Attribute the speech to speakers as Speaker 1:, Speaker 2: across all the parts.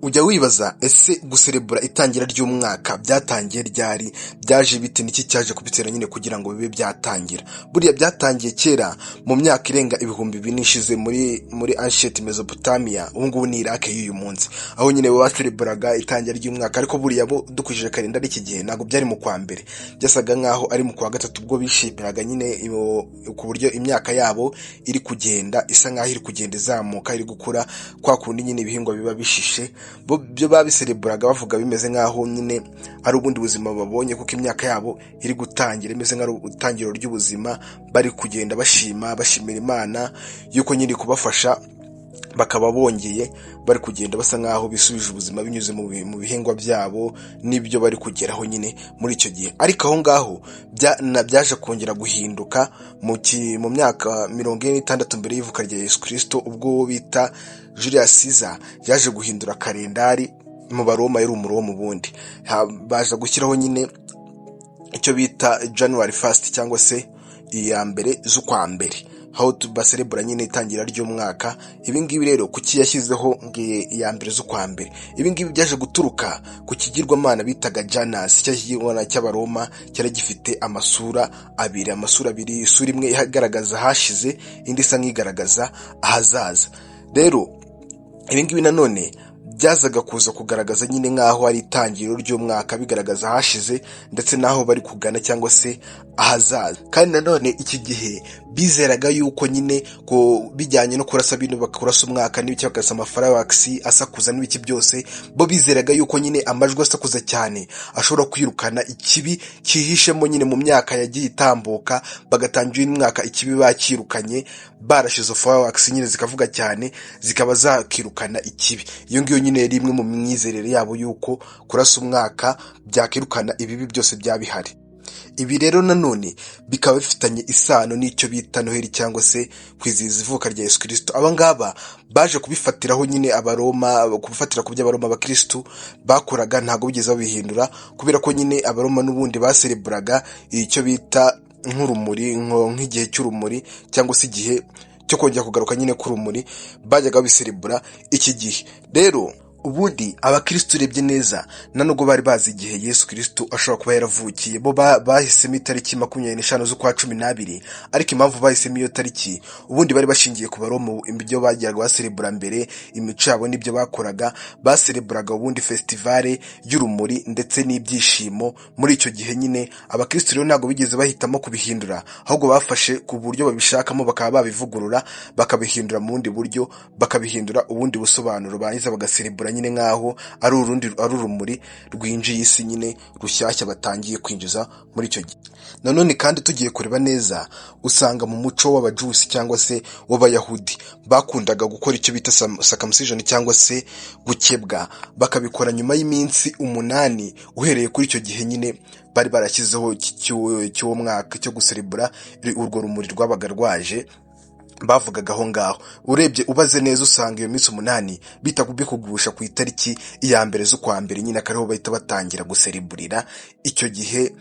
Speaker 1: Ujya wibaza ese guserebura itangira ry'umwaka byatangiye ryari, byaje bite, niki cyaje kubitera nyine kugira ngo bibe byatangira? Buriya byatangiye kera mu myaka irenga 4000 ishize muri ancient Mesopotamia, ubu ngubu ni Iraq y'uyu munsi, aho nyine basereburaga itangira ry'umwaka. Ariko buriya bo dukurikije kalendari iki gihe ntabwo byari mu kwa mbere, byasaga nkaho ari mu kwa gatatu, ubwo bishimiraga nyine ku buryo imyaka yabo iri kugenda isa nkaho iri kugenda izamuka, iri gukura kwa kundi nyine ibihingwa biba bishishe. Bo byo babisereburaga bavuga bimeze nkaho nyine ari ubundi buzima babonye, kuko imyaka yabo iri gutangira imeze nk'ari itangiriro ry'ubuzima, bari kugenda bashima, bashimira Imana yuko nyine kubafasha, bakaba bongeye bari kugenda basa nkaho bisubije ubuzima binyuze mu bihingwa byabo n'ibyo bari kugeraho nyine muri icyo gihe. Ariko aho ngaho byaje kongera guhinduka mu myaka 46 mbere y'ivuka rya Yesu Kristo, ubwo bita Julius Caesar yaje guhindura kalendari mu Baroma, yari Umuroma ubundi. Baje gushyiraho nyine icyo bita January 1st cyangwa se iya mbere z'ukwa mbere, aho baserebura nyine itangira ry'umwaka. Ibi ngibi rero kuki yashyizeho iya mbere z'ukwa mbere? Ibi ngibi byaje guturuka ku kigirwamana bitaga Janus, cya kigirwamana cy'Abaroma cyari gifite amasura abiri, isura imwe igaragaza ahashize, indi isa nk'igaragaza ahazaza. Rero ibi ngibi nanone byazaga kuza kugaragaza nyine nk'aho ari itangiriro ry'umwaka, bigaragaza ahashize ndetse n'aho bari kugana cyangwa se ahazaza. Kandi nanone iki gihe bizeraga yuko nyine ko bijyanye no kurasa bino, bakurasa umwaka n'ibiki, bakarasa amafireworks asakuza n'ibiki byose, bo bizeraga yuko nyine amajwi asakuza cyane ashobora kwirukana ikibi cyihishemo nyine mu myaka yagiye itambuka, bagatangira uyu mwaka ikibi bakirukanye, barashe izo fireworks nyine zikavuga cyane, zikaba zakirukana ikibi. Iyo ngiyo nyine yari imwe mu myizerere yabo yuko kurasa umwaka byakirukana ibibi byose byaba bihari. Ibi rero nanone bikaba bifitanye isano n'icyo bita Noheli cyangwa se kwizihiza ivuka rya Yesu Kristo. Aba ngaba baje kubifatiraho nyine Abaroma, kubifatira ku byo Abaroma abakirisitu bakoraga, ntabwo bigeze babihindura, kubera ko nyine Abaroma n'ubundi basereburaga icyo bita nk'urumuri, nk'igihe cy'urumuri cyangwa se igihe cyo kongera kugaruka nyine k'urumuri, bajyaga babiserebura iki gihe. Rero ubundi abakirisitu urebye neza nta nubwo bari bazi igihe Yesu Kristo ashobora kuba yaravukiye. Bo bahisemo itariki 25 z'ukwa 12, ariko impamvu bahisemo iyo tariki, ubundi bari bashingiye ku Baroma, ibyo bagiraga baserebura mbere, imico yabo n'ibyo bakoraga. Basereburaga ubundi festival y'urumuri ndetse n'ibyishimo muri icyo gihe nyine. Abakirisitu rero ntabwo bigeze bahitamo kubihindura, ahubwo bafashe ku buryo babishakamo bakaba babivugurura, bakabihindura mu bundi buryo, bakabihindura ubundi busobanuro, barangiza bagaserebura nyine nk'aho ari urundi, ari urumuri rwinjiye isi nyine rushyashya batangiye kwinjiza muri icyo gihe. Nanone kandi tugiye kureba neza, usanga mu muco w'Abajusi cyangwa se w'Abayahudi bakundaga gukora icyo bita circumcision cyangwa se gukebwa, bakabikora nyuma y'iminsi 8 uhereye kuri icyo gihe nyine bari barashyizeho cy'uwo mwaka cyo guserebura urwo rumuri rwabaga rwaje bavugaga aho ngaho. Urebye ubaze neza, usanga iyo minsi 8 bita kubikugusha ku itariki iya mbere z'ukwa mbere nyine, akariho bahita batangira gusereburira icyo gihe,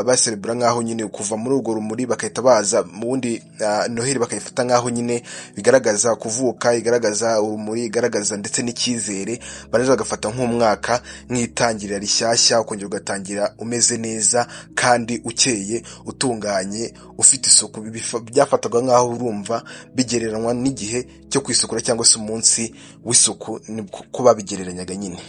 Speaker 1: baserebura nk'aho nyine kuva muri urwo rumuri bagahita baza mu wundi. Noheli bakayifata nk'aho nyine bigaragaza kuvuka, igaragaza urumuri, igaragaza ndetse n'icyizere, barangiza bagafata nk'umwaka nk'itangirira rishyashya, ukongera ugatangira umeze neza kandi ukeye, utunganye, ufite isuku. Byafatwaga nk'aho urumva bigereranywa n'igihe cyo kwisukura cyangwa se umunsi w'isuku, ni ko babigereranyaga nyine.